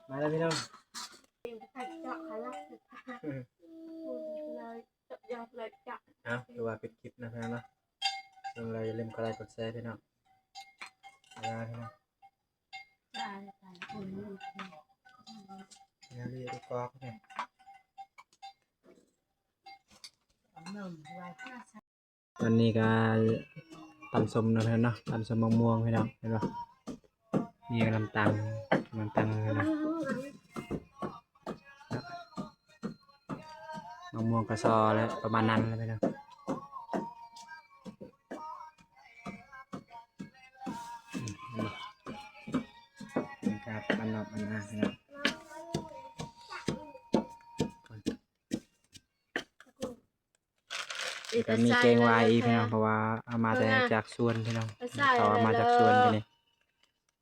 ມາເດີພີ່ນ້ອງ. ເອົາ ຖືວ່າປິດຄລິບນະພີ່ນ້ອງເນາະ. ເບິ່ງແລ້ວຢ່າລືມກົດໄລກົດແຊພີ່ນ້ອງ. ບາຍບາຍພີ່ນ້ອງ. ແນວນີ້ກອກນີ້ ຕອນນີ້ກໍຕຳສົ້ມເນາະພີ່ນ້ອງເນາະ, ຕຳສົ້ມໝາກມ່ວງພີ່ນ້ອງ ເຫັນບໍ່? ມີນ້ຳຕານ ນ້ຳຕານພີ່ນ້ອງ. ໝາກມ່ວງກະຊໍແຫຼະ ປະມານນັ້ນແຫຼະພີ່ນ້ອງ. ອືມ ເຫັນບໍ່? ບັນຍາກາດບ້ານນອກບ້ານນາພີ່ນ້ອງ. ແລ້ວກໍມີແກງຫວາຍອີກພີ່ນ້ອງ ເພາະວ່າເອົາມາແຕ່ຈາກສວນພີ່ນ້ອງ. ເຂົາເອົາມາຈາກສວນ ໂຕນີ້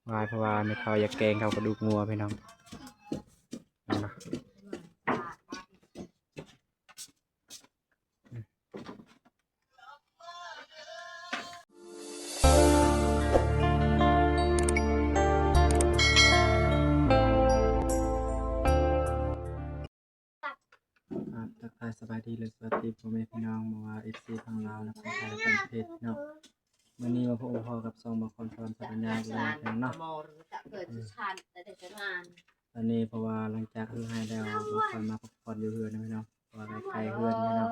ຫວາຍ ເພາະວ່າແມ່ເຖົ້າຢາກແກງເຂົ້າກະດູກງົວພີ່ນ້ອງ. ເຫັນບໍ່? ອ່າ ທັກທາຍສະບາຍດີ ແລະ ສະຫວັດດີພໍ່ແມ່ພີ່ນ້ອງ ບໍ່ວ່າເອັຟຊີທາງລາວ ແລະ ທາງໄທ ແລະ ຕ່າງປະເທດເນາະ. ມື້ນີ້ມາພົບມາພໍ້ກັບຊ່ອງບ່າວຄອນສະຫວັນ ສະບັນຍາ ອີກແລ້ວເນາະ. ຕອນນີ້ເພາະວ່າຫຼັງຈາກຮື້ໄຮ່ແລ້ວ ບ່າວຄອນມາພັກຜ່ອນຢູ່ເຮືອນເນາະພີ່ນ້ອງ ເພາະວ່າໃກ້ເຮືອນເນາະ.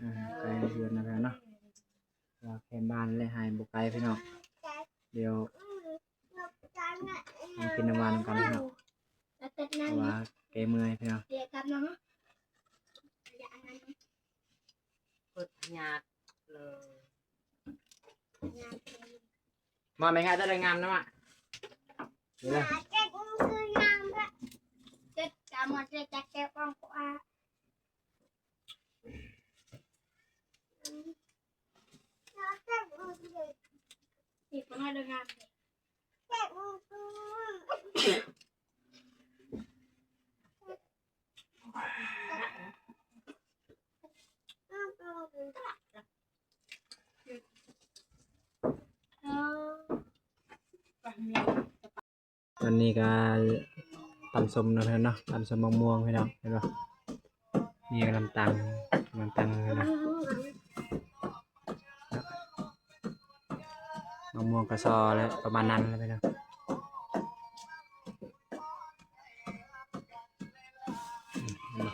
ເອີ ໃກ້ເຮືອນນະພີ່ນ້ອງເນາະ ວ່າແຄມບ້ານ ແລະ ໄຮ່ບໍ່ໄກພີ່ນ້ອງ. ດຽວ ມາກິນນ້ຳຫວານນຳກັນເນາະ ເພາະວ່າແກ້ເມື່ອຍພີ່ນ້ອງ. ເປີດຍາດເລີຍ ມາແມ່ງານໄດ້ງາມນະມະ. ຕອນນີ້ກໍຕຳສົ້ມເນາະພີ່ນ້ອງເນາະ, ຕຳສົ້ມໝາກມ່ວງພີ່ນ້ອງ ເຫັນບໍ່? ມີນ້ຳຕານ ນ້ຳຕານພີ່ນ້ອງ. ໝາກມ່ວງກະຊໍແຫຼະ ປະມານນັ້ນແຫຼະພີ່ນ້ອງ. ອືມ ເຫັນບໍ່?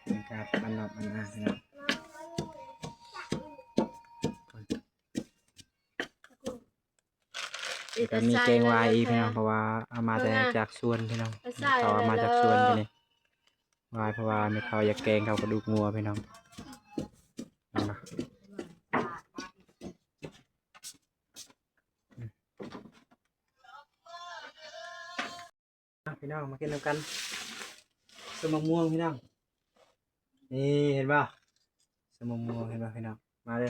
ບັນຍາກາດບ້ານນອກບ້ານນາພີ່ນ້ອງ. ແລ້ວກໍມີແກງຫວາຍອີກພີ່ນ້ອງ ເພາະວ່າເອົາມາແຕ່ຈາກສວນພີ່ນ້ອງ. ເຂົາເອົາມາຈາກສວນຕົວນີ້ ຫວາຍ ເພາະວ່າແມ່ເຖົ້າຢາກແກງເຂົ້າກະດູກງົວພີ່ນ້ອງ. ເຫັນບໍ່? ພີ່ນ້ອງມາກິນນຳກັນ ສົ້ມໝາກມ່ວງພີ່ນ້ອງ. ນີ້ເຫັນບໍ່? ສົ້ມໝາກມ່ວງ ເຫັນບໍ່ພີ່ນ້ອງ? ມາເດີ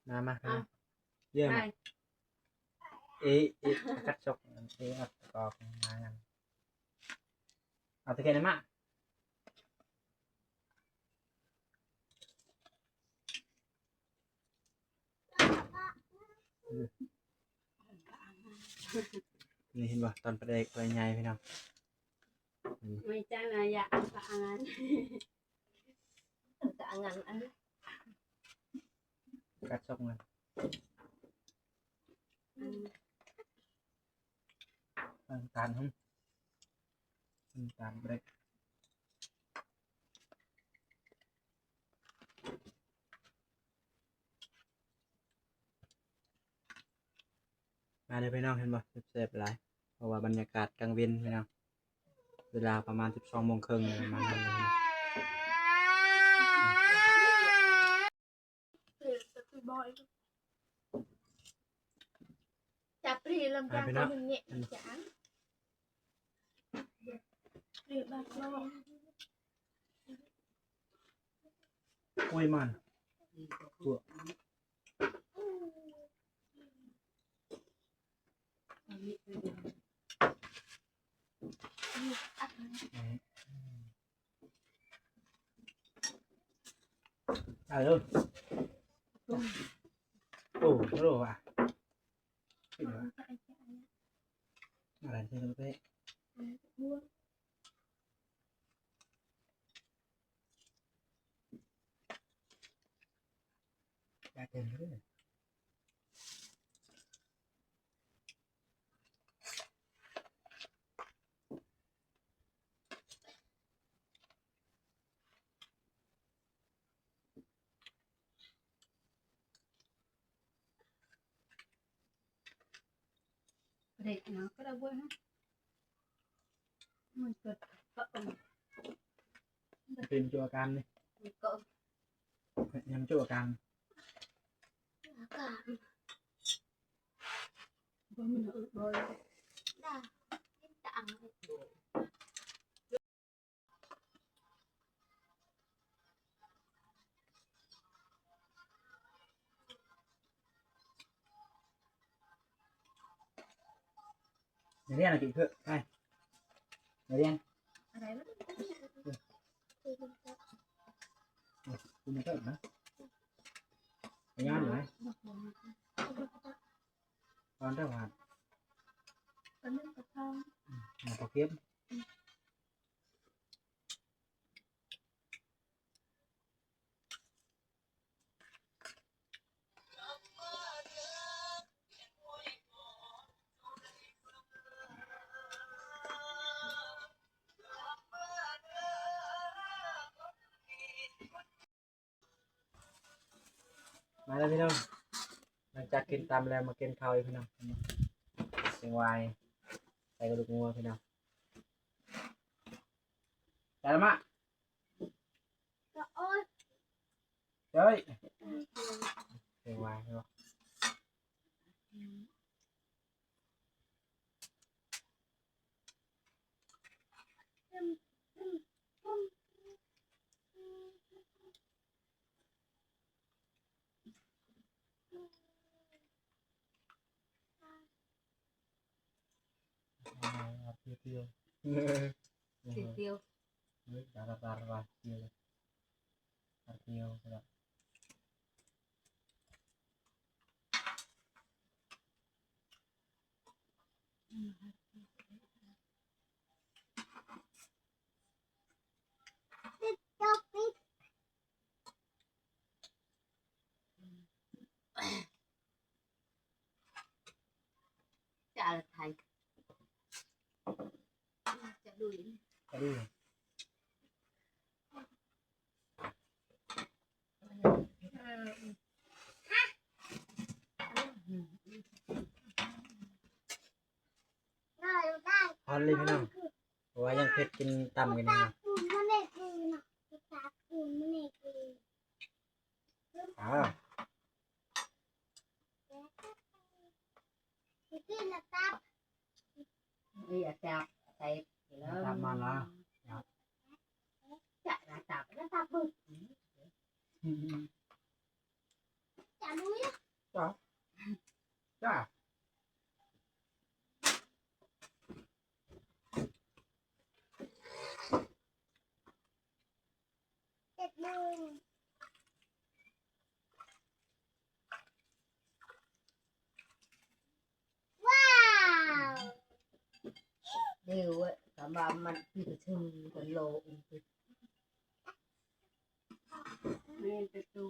ມາ ມາພີ່ນ້ອງ. ເຢີມ ເອ ເອ ກັດຊົກ ເອ ອອກມາ ເອົາຕະແກນມາ. ນີ້ເຫັນບໍ່? ຕອນປາແດກ ປາໃຫຍ່ພີ່ນ້ອງ. ອືມ ໄມ່ຈ້າງນະ ຢາກເອົາປາອັນນັ້ນ ປາອັນນັ້ນ ອັນ ກັດຊົກມັນ ອືມ ນ້ຳຕານ ນ້ຳຕານເບຣກ. ມາເດີພີ່ນ້ອງ ເຫັນບໍ່? ແຊບໆຫຼາຍ ເພາະວ່າບັນຍາກາດກາງເວັນພີ່ນ້ອງ ເວລາປະມານສິບສອງໂມງເຄິ່ງ ປະມານນັ້ນ. ໂອ້ຍ ມັນ ເອົາເດີ ໂອ້ ໂລວ່າ ອາຫານເທລົງໄປ ຢາກກິນເລີຍ. ເດັກເນາະ ກໍໄດ້ບວຍເນາະ ມັນເກີດ ເປັນຕົວການນີ້ ຍາມຕົວການ ອາການ ບໍ່ມີເອີ ບໍ່ໄດ້ ເປັນຕາອັງ ນັກຮຽນກິນເພິ່ນ ໄປ ນັກຮຽນ ອະໄລວະ ເອີ ກິນເພິ່ນນະ ໄປງານຫຼາຍ ຕອນເຊົ້າຫວານ ຕອນນັ້ນກໍເຂົ້າ ອືມ ເຂົ້າເກັບ ອືມ. ມາແລ້ວພີ່ນ້ອງ ຫຼັງຈາກກິນຕຳແລ້ວ ມາກິນເຂົ້າອີກພີ່ນ້ອງ ແກງຫວາຍ ໃສ່ກະດູກງົວພີ່ນ້ອງ ໄດ້ລະມະ ໂອ້ຍ ເຮີ້ຍ ແກງຫວາຍເນາະ. ຈະອາໄທ ຈະດຸຍ ຈະດຸຍ ຮອດເລີຍພີ່ນ້ອງ ເພາະວ່າຍັງເຜັດ ກິນຕຳກັນຢູ່. ອ້າວ ນີ້ອາຈານໃສ່ ຕຳມາລະ ຈະນະຕຳ ນະຕຳບຶດ ອືມ. ຈ້າ ຈ້າ ເຈັດໂມງ ວ້າວ ເດວ ກະວ່າມັນຄືປະຊຸມກັນໂລ ແມ່ນປະຕູ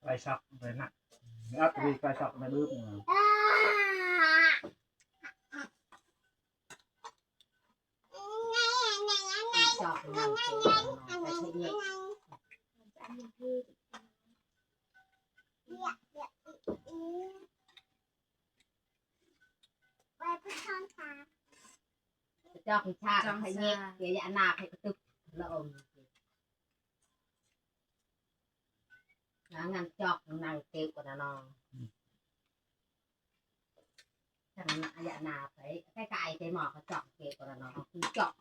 ໄປຊັກໄປນະ ອັດວີໄປຊັກໄປດຶກນະ. ຈອກຊາກ ຈອກຊາກ ໃຫ້ເຫຍກ ເກຍອະນາ ໃຫ້ກະຕຶກລະອົງ ນາງງານຈອກ ນາງເກວກະນະນອງ ອືມ ທາງອະຍະນາໄປ ໃກ້ໆ ແຕ່ໝໍກະຈອກ ເກວກະນະນອງ ຄືຈອກ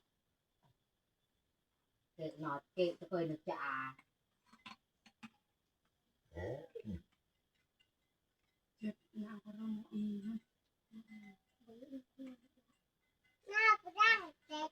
ເກະໜອດເກະຕະເປີຍນະຈາ ເຈັບໜ້າກະລົງອີກ ໜ້າປະດັງເຈັບ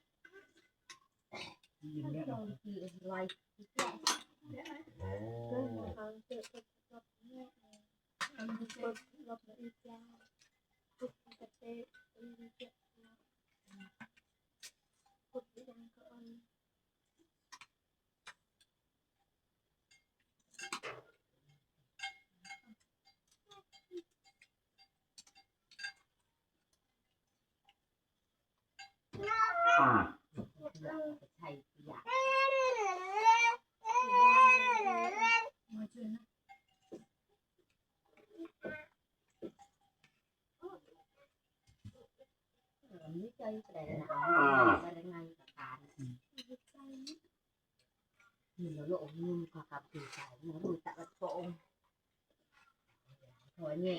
Ni cai pada na, pada ngai kakan. Ni lo lo ni ka ka pi sai, ni ru ta ka tong. Ho ni.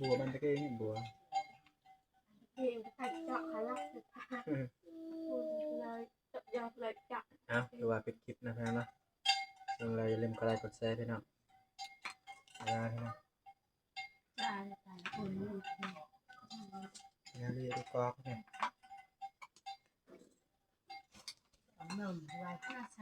Bua ban tadi ni bua. Dah, ຖືວ່າປິດຄລິບນະພີ່ນ້ອງເນາະ. ເບິ່ງແລ້ວຢ່າລືມກົດໄລກົດແຊພີ່ນ້ອງ. ລາພີ່ນ້ອງ. ແນວນີ້ກອບນີ້.